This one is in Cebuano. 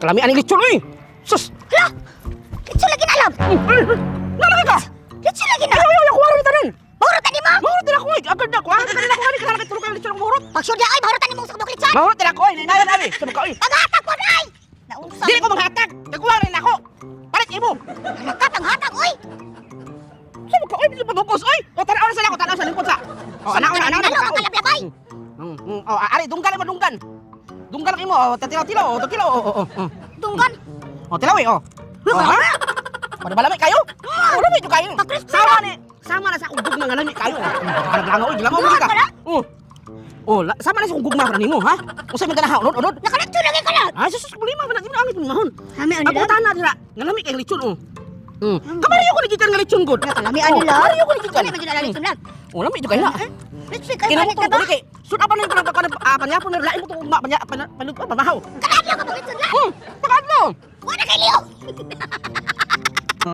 Kalami ani lechon oy. Sus. Hala! Litson lagi na love. Nalagay ka. Litson lagi na. Ayaw, ayaw, ayaw, kuwaro ni tanan. Mahurot ni mo. Mahurot din ako oy. Agad na kuwaro tanan ako ani kaya tulog ang lechon ang mahurot. Pagsudya ay mahurot ni mo sa kabok litson. Mahurot din ako oy. Nainayan abi. Sa mga oy. Paghatag po na ay. Naunsa. Dili ko manghatag. Kay kuwaro na ako. Palit imo. Hala panghatag oy. Sa mga oy, bisan pabukos oy. O tanaw na sila ko, tanaw sa lingkod sa. O anaw na, anaw na. Ano ang kalablabay? Oh, ari dunggan mo dunggan. Dunggan lang imo, oh, tilaw-tilaw, oh, tilaw, oh, oh, oh. Dunggan. Oh, tilaw eh, oh. Oh, ha? Para balami kayo? Oh, lami jud kayo. Sama ni, sama na sa akong gugma nga lami kayo. Parang langaw, oy, langaw mo ka. Oh. Oh, sama na sa akong gugma para nimo, ha? Usa man ganahaw, unod, unod. Nakalekto lagi ka lang. Ay, sus, problema man na angit mahon. Hami ano Ako tana dira, nga lami kay lechon oh. Kamariyo ko ni gikan nga lechon gud. Kalami ano lang. Kamariyo ko ni gikan. Wala man jud ala litson lang. Oh, lami jud kayo na. Litson kayo Kinamot ka ko ba? ni kay sud pa na ko pa panyapon na lain mo to ugma panya panog pa pamahaw. Kalabyo ka pag litson lang. Pakaadlo. Wala kay Leo.